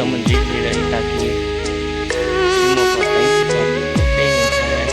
Mus ntsib dua ib tag kis, tsis muaj qhov teeb tso peb ntag.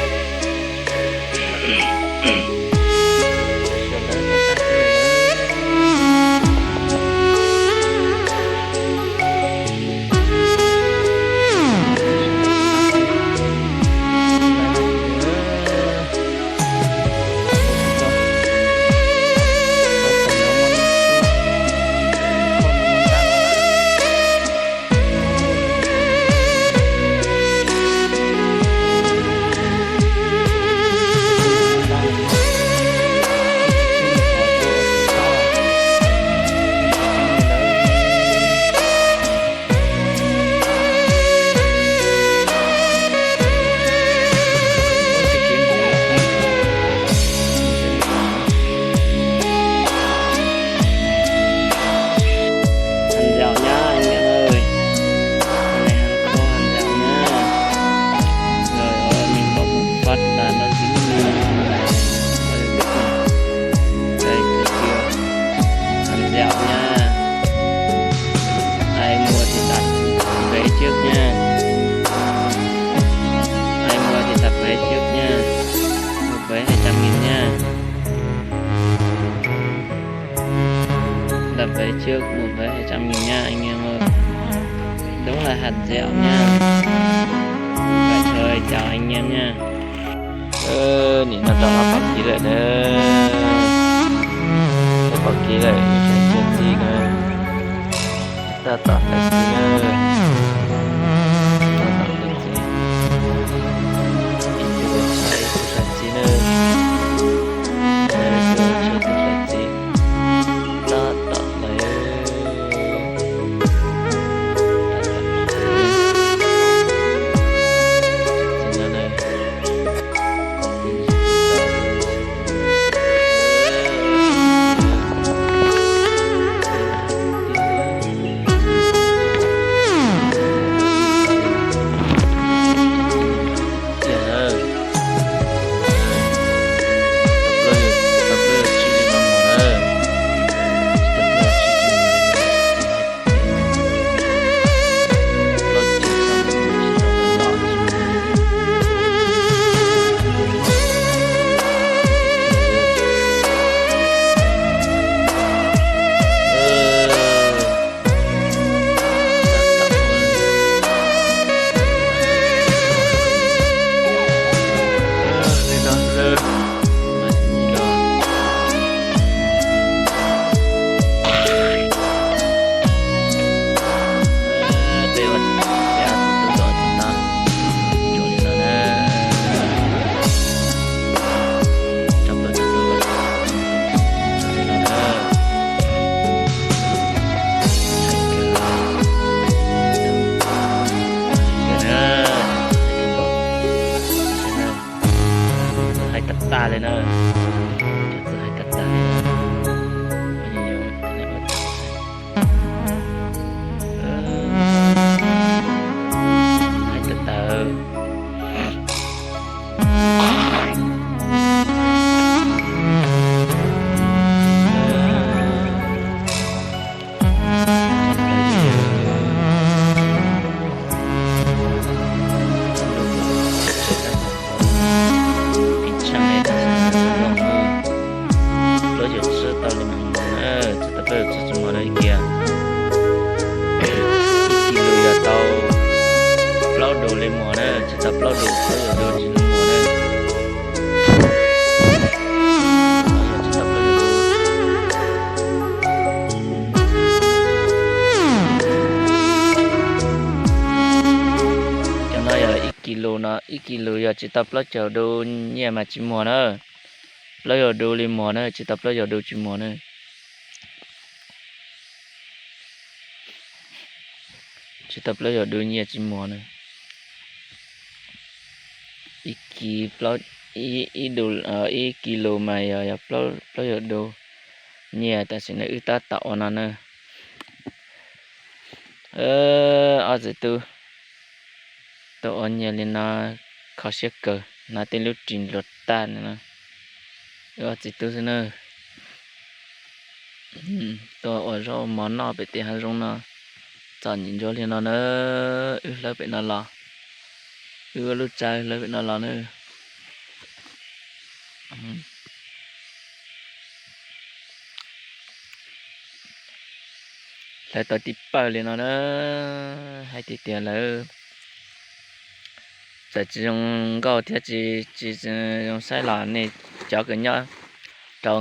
Ntxaum nyab, ntxaum nyab, rồi mình bấm một phát là nó dính luôn này. Đây, thấy chưa? Ăn dẻo nha. Ai mua thì đặt vé trước nha. Ai mua thì đặt vé trước nha. Một vé hai trăm nghìn nha. Đặt vé trước một vé hai trăm nghìn nha anh em ơi. Đúng là hạt dẻo nha. Vậy thôi chào anh em nha. Nim no rov qab pom kev lawm na. Rov pom kev lawm, ib txhais txi na. Tab tom hlawv txi na. Tab tom hlawv txi. Ib tug ua tshais ib tug hlawv txi na. Ib tug ua tshais ib tug hlawv txi. Tab tom hlawv. Tab tom hlawv txi na. Txawj hais tag tag li na. Cov txawj hais tag tag li na. Hais tag tag. Ib tsam ne tab sis xav xav zoo na, plaub caug tsib tau li mas mos na, tsis tau plaub caug tsib tsis mos na kiag. Ib kis lus yog tau plaub dus li mos na, tsis tau plaub dus, plaub caug dus tsis li mos na. Cov no yog ib kis lus no, ib kis lus yog tsis tau plaub caug dus nyiaj mas tsis muag na. Plaub caug dus li muag na, tsis tau plaub caug dus tsis muag na. Tsis tau plaub caug dus nyiaj tsis muag na. Ib kis plaub, ib, ib dus, ib kis lus mas yog, yog plaub, plaub caug dus nyiaj, tam sim no wb tab tom ua no na. Ob txiv tub, tau ua nyiaj li no kho siab kawg, hnav tej lub ris luag tag no na. Wb ob txiv tub xwb na. Tuaj ua zaub ua mov noj pem tej hav zoov no. Txom nyem ntsuav li no na, wb hlawv pem no los, wb ua lub tsav hlawv pem no los na. Hlawv tau tib pawg li no na, hais tias tias lawv txawm tsis zoo nkauj thiab tsis, tsis zoo saib los nej cov kws nyob rau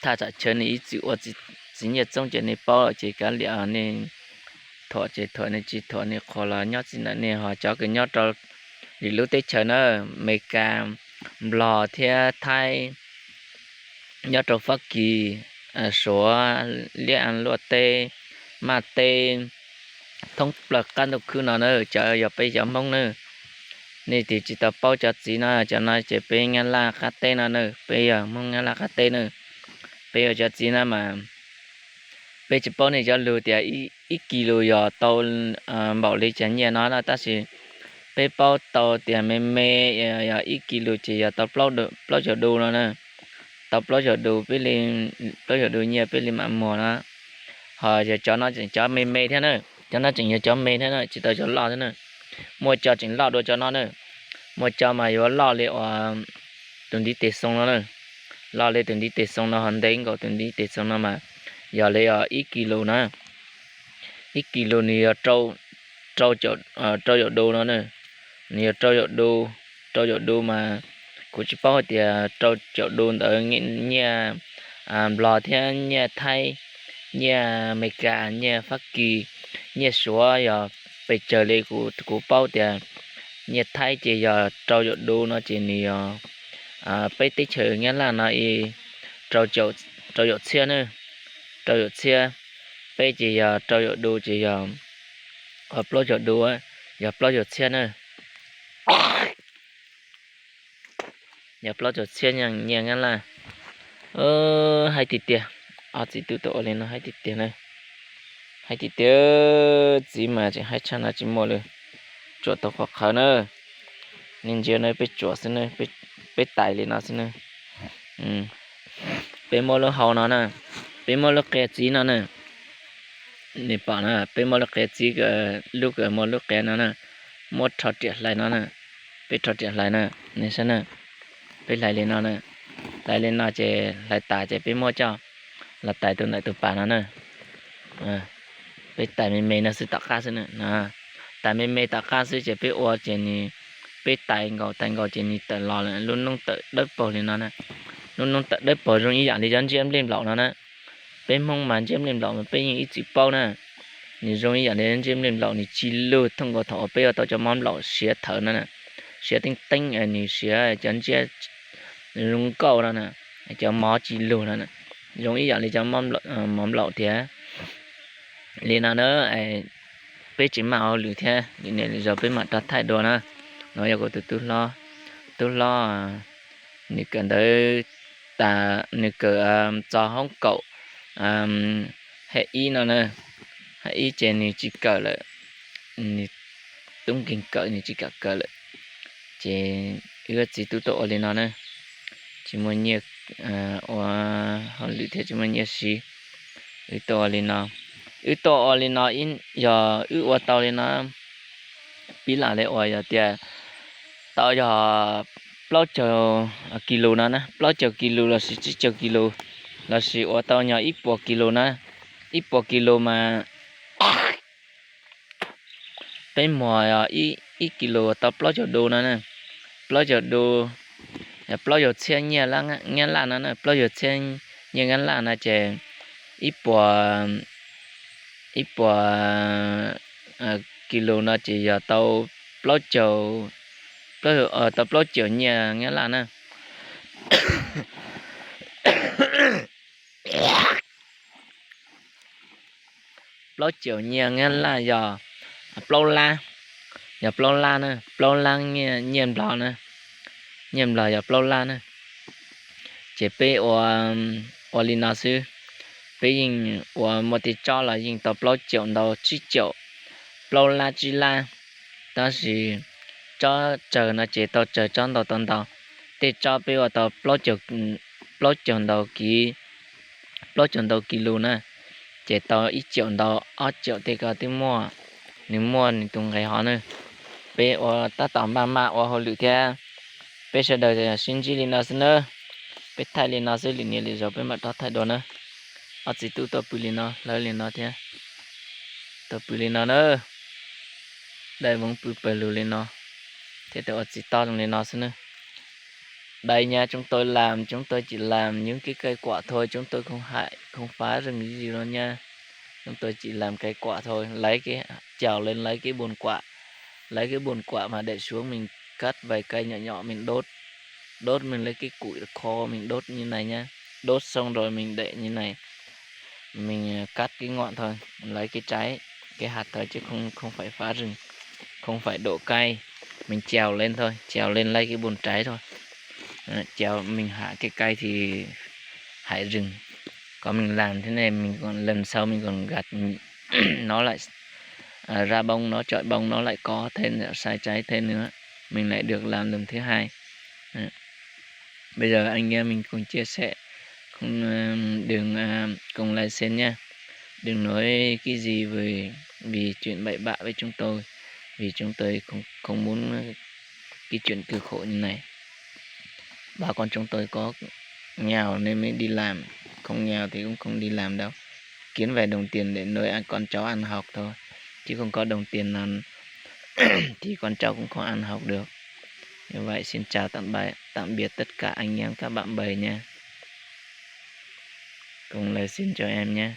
thaj tsam chaw nej ib txwm ua txiv nyiaj txoob ces nej paub lawm ces kav liam nej thuam ces thuam, nej tsis thuam nej qhuas los nyob txij ntawm nej. Ho cov kws nyob rau lwm lub teb chaws na, Amelikas, Nplog thiab Thaib, nyob rau Fab Kis, Suav, Liab Luaj teb, Maj teb, thoob plaws qab ntuj khwb no na, cov yog peb cov Hmoob na. Nej twb tsis tau paub cov txiv no, cov no ces peb Nyab Laj qab teb no na, peb yog Hmoob Nyab Laj qab teb na. Peb ua cov txiv no mas peb tsis paub nej cov lus tias ib kis lus yog tau npaum li cas nyiaj no na, tab sis peb paub tau tias me me yog ib kis lus ces yog tau plaub caug du no na. Tau plaub caug du, plaub caug du nyiaj peb li mam muag no. Ho yog cov no tseem cov me me thiab na, cov no tseem yog cov me thiab na, tsis tau cov loj thiab na. Muaj cov tseem loj dua cov no na, muaj cov mas yuav loj li uas tus ntiv tes xoo no na, loj li tus ntiv tes xoo no ho ntev nkaus tus ntiv tes xoo no mas yog li ib kis lus na. Ib kis lus nws yog rau caum du no na, nws yog rau caum du, rau caum du mas kuv tsis paub hais tias rau caum du ntawd nyiaj Nplog thiab nyiaj Thaib, nyiaj Amelikas, nyiaj Fab Kis, nyiaj Suav yog pes tsawg li. Kuv paub tias nyiaj Thaib ces yog rau caum du no ces nws yog peb teb chaws Nyab Laj no rau caum txhiab na, rau caum txhiab. Peb ces yog rau caum du ces yog plaub caug du, yog plaub caug txhiab na, yog plaub caug txhiab nyiaj Nyab Laj. Hais tiag tiag, ob txiv tub tuaj ua li no hais tiag tiag na, hais tiag tiag, txiv mas tseem hais tshaj no tsis muaj li, tsuam tau qhov qhawv na. Nej ntsia na, peb tsuam xwb na, peb tais li no xwb na. Peb muab lub hau no na, peb muab lub qia txiv no na, nej pom na, peb muab lub qia txiv, lub kws muaj lub qia no na, muab rho riam hlais no na, peb rho riam hlais na, nej saib na, peb hlais li no na, hlais li no ces hlais tas ces peb muab coj los tais tus ntawm tus pas no na. Peb tais me me no xwb tom qab xwb na, tais me me tom qab xwb ces peb ua ces nws, peb tais nkaus tais nkaus ces nws tawm los lawm, lub noob tawm dawb paug li no na. Lub noob tawm dawb paug zoo ib yam li cov ntsiab nplej nplaum no na. Peb Hmoob mas ntsiab nplej nplaum mas peb yeej ib txwm paub na, nws zoo ib yam li ntsiab nplej nplaum, nws tsis lug thooj nkaus thaum uas peb ua tau cov mov nplaum siav thawv no na, siav teeb teeb, nws siav cov ntsiab zoo nkauj no na, cov mov tsis lug no, zoo ib yam li cov mov nplaum tiag li no na. Peb tsis maj hauj lwm thiab, lwm niam lwm zaus peb mam rov thaij dua na. No yog kuv tus tub hlob, tub hlob, nws kawm ntawv tas, nws kawm txog hoob kaum, ha ib no na, ha ib ces nws tsis kawm lawm, nws tub nkeeg kawm nws tsis kam kawm lawm. Ces wb txiv tub tuaj ua li no na, tsis muaj nyiaj ua hauj lwm thiab tsis muaj nyiaj siv, wb tuaj ua li no, wb tuaj ua li no, yog wb ua tau li no, pib lam li uas yog tias tau yog plaub caug kis lus no na, plaub caug kis lus lossis tsib caug kis lus, lossis ua tau nyog ib puas kis lus na, ib puas kis lus mas peb muag ib kis lus tau plaub caug du no na, plaub caug du, plaub caug txhiab nyiaj Nyab Laj no na, plaub caug txhiab nyiaj Nyab Laj no ces ib puas, ib puas kis lus no ces yog tau plaub caug, tau plaub caug nyiaj Nyab Laj na. Plaub caug nyiaj Nyab Laj yog plaub lab, yog plaub lab na, plaub lab nyiaj Nplog na, nyiaj Nplog yog plaub lab na. Ces peb ua, ua li no xwb, peb yeej ua muaj tej tsob los yeej tau plaub caug ntau tsib caug, plaub lab tsib lab, tab sis tsob tsawg no ces tau tsawg tsob ntau tau ntau. Tej tsob peb ua tau plaub caug ntau kis, plaub caug ntau kis lus na, ces tau ib caum ntau, ob caum tej ko twb muaj, nws muaj nws tus nqe hov na. Peb ua tab tom maj maj ua hauj lwm thiab, peb sawv daws sib ntsib li no xwb na. Peb thaij li no xwb, lwm niaj lwm zaus peb mam rov thaij dua na. Ob txiv tub tuaj pw li no, hlawv li no thiab, tuaj pw li no na. Dai voov pw pawg lug li no, thiab tus ua txiv toj zoo li no xwb na. Đây nha, chúng tôi làm, chúng tôi chỉ làm những cái cây quạ thôi, chúng tôi không hại, không phá rừng gì đâu nha. Chúng tôi chỉ làm cây quạ thôi, lấy cái, trèo lên lấy cái bồn quạ, lấy cái bồn quạ mà để xuống mình cắt vài cây nhỏ nhỏ mình đốt, đốt mình lấy cái củi khô mình đốt như này nha, đốt xong rồi mình để như này, mình à, cắt cái ngọn thôi, lấy cái trái, cái hạt thôi chứ không không phải phá rừng, không phải đổ cây, mình trèo lên thôi, trèo lên lấy cái bồn trái thôi. Ờ, trèo mình hạ cái cây thì hại rừng. Có mình làm thế này, mình còn lần sau mình còn gặt nó lại à, ra bông, nó chọi bông, nó lại có thêm, sai trái thêm nữa, mình lại được làm lần thứ hai. Ờ. Bây giờ anh em mình cùng chia sẻ, không, ờ, đừng, ờ, cùng like share nha. Đừng nói cái gì về, vì chuyện bậy bạ với chúng tôi, vì chúng tôi không, không muốn cái chuyện cực khổ như này. Bà con chúng tôi có nghèo nên mới đi làm, không nghèo thì cũng không đi làm đâu. Kiếm vài đồng tiền để nuôi ăn, con cháu ăn học thôi. Chứ không có đồng tiền nào thì con cháu cũng không ăn học được. Như vậy xin chào tạm, tạm biệt tất cả anh em các bạn bè nha. Cùng lời xin chào em nhé.